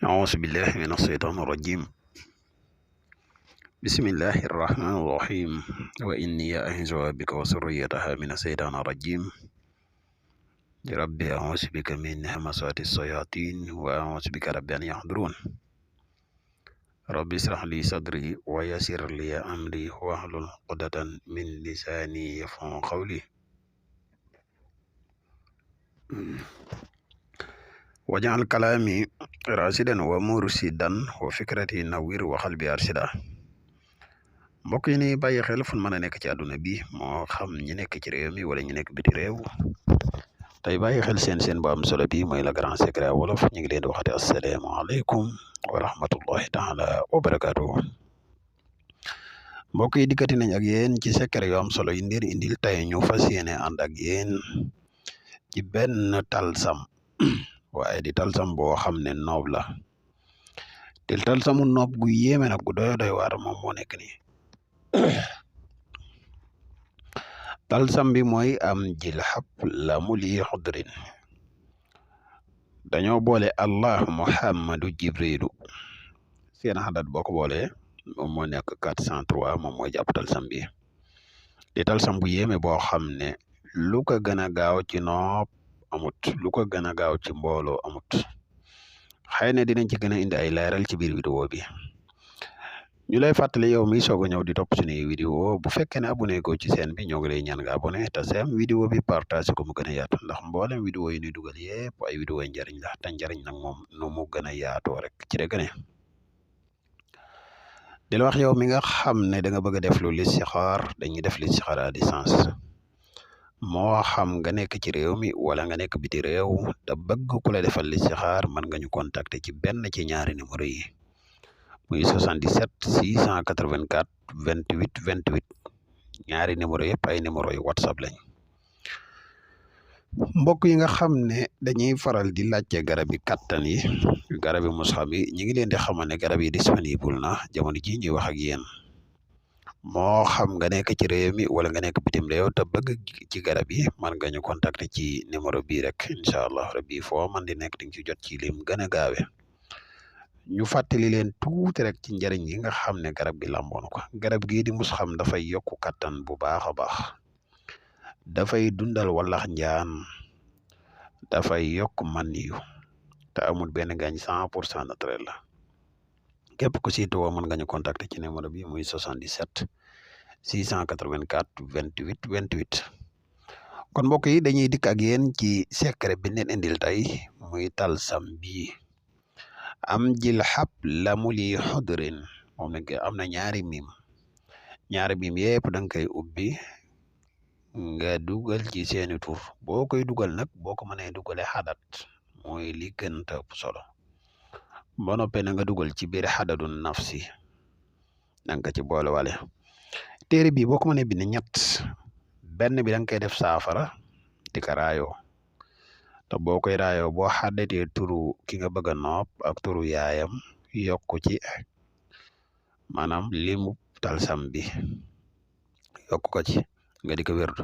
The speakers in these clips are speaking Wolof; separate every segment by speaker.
Speaker 1: أعوذ بالله من الشيطان الرجيم. بسم الله الرحمن الرحيم. وإني أعوذ بك وذريتها من الشيطان الرجيم. ربي أعوذ بك من همزات الشياطين وأعوذ بك رب أن يحضرون. ربي اشرح لي صدري ويسر لي أمري واحلل عقدة من لساني يفقهوا قولي. واجعل كلامي راشدا ومرشدا وفكرتي نوير وقلبي أرشدا. mbokk yi ni bàyyi xel fu mën a nekk ci àdduna bi moo xam ñi nekk ci réew mi wala ñu nekk biti réew tey bàyyi xel seen bu am solo bi mooy Le Grand Secret wolof ñu ngi leen di waxate asalaamaaleykum wa rahmatullahi taala wa barakaatuhu. mbokk yi dikkati nañ ak yéen ci secret yu am solo yi ndir indil tey ñu fas yéene ànd ak yéen ci benn talsam waaye di talsam boo xam ne noob la te talsamu noob gu yéeme nag gu doy waar moom moo nekk nii. talsam bi mooy am jil xab la mu li xudrin dañoo boole allah muhammadu jibrilu seen xadat boo ko boolee moom moo nekk 403 moom mooy jàpp talsam bi di talsam bu yéeme boo xam ne lu ko gën a gaaw ci noob amut lu ko gën a gaaw ci mbooloo amut xëy na dinañ ci gën a indi ay leeral ci biir vidéo bi. ñu lay fàttali yow mi soog a ñëw di topp suñuy vidéo bu fekkee ne abonné ko ci chaîne bi ñoo ngi lay ñaan nga abonné te sem vidéo bi partage ko mu gën a yaatu ndax mboolem vidéo yi ñuy dugal yépp ay vidéo yi njariñ la te njariñ nag moom nu mu gën a yaatoo rek ci rek ne di la wax yow mi nga xam ne da nga bëgg a def lu listixaar dañuy def listixaar à distance moo xam nga nekk ci réew mi wala nga nekk biti réew te bëgg ku la defal listixaar mën nga ñu contacter ci benn ci ñaari numéro yi muy 77 684 28 28 ñaari numéro yëpp ay numéro yu whatsapp lañ. mbokk yi nga xam ne dañuy faral di laajte garab yi kattan yi garab yi musxam yi ñi ngi leen di xamal ne garab yi disponible na jamono ji ñuy wax ak yéen moo xam nga nekk ci réew mi wala nga nekk bitim réew te bëgg ci garab yi mën nga ñu contacter ci numéro bii rek incha allah rabbi foo man di nekk di nga ci jot ci lim gën a gaawe ñu fàttali leen tuuti rek ci njëriñ yi nga xam ne garab gi làmboon ko garab gii di musxam dafay yokku kattan bu baax a baax dafay dundal wallax njaan dafay yokk man yu te amul benn gaañ 100% naturel la képp ku siitoo mën nga ñu contacter ci numéro bi muy 77 684 28 28 kon mbokk yi dañuy dikk ak yéen ci secret bi leen indil tey muy talsam bii am jil xab la mu li xudrin moom nag am na ñaari miim yëpp da nga koy ubbi nga dugal ci seeni tur boo koy dugal nag boo ko mënee dugale xadat mooy li gën a ëpp solo ba noppee na nga dugal ci biir xadadu nafsi da nga ci boole wale téere bi boo ko mënee bind ñett benn bi da nga koy def saafara di ko raayoo te boo koy raayoo boo xàddatee turu ki nga bëgg a nopp ak turu yaayam yokku ci maanaam limu talsam bi yokku ko ci nga di ko wérdu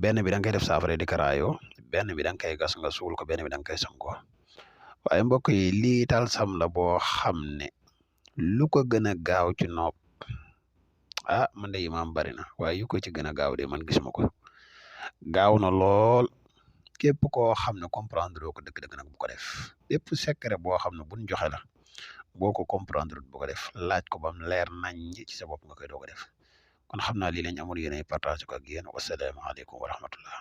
Speaker 1: benn bi da nga koy def saafara di ko raayoo benn bi da nga koy gas nga suul ko benn bi da nga koy sangoo waaye mbokk yi lii talsam la boo xam ne lu ko gën a gaaw ci nopp man de imaam bari na waaye yu ko ci gën a gaaw de man gisuma ko gaaw na lool képp koo xam ne comprendre ko dëgg-dëgg nag bu ko def bépp secret boo xam ne buñ joxe la boo ko comprendre bu ko def laaj ko bam leer nañ ci sa bopp nga koy doog a def kon xam naa lii lañ amul yéen ay partage ko ak yéen wasalaamaaleykum wa rahmatullah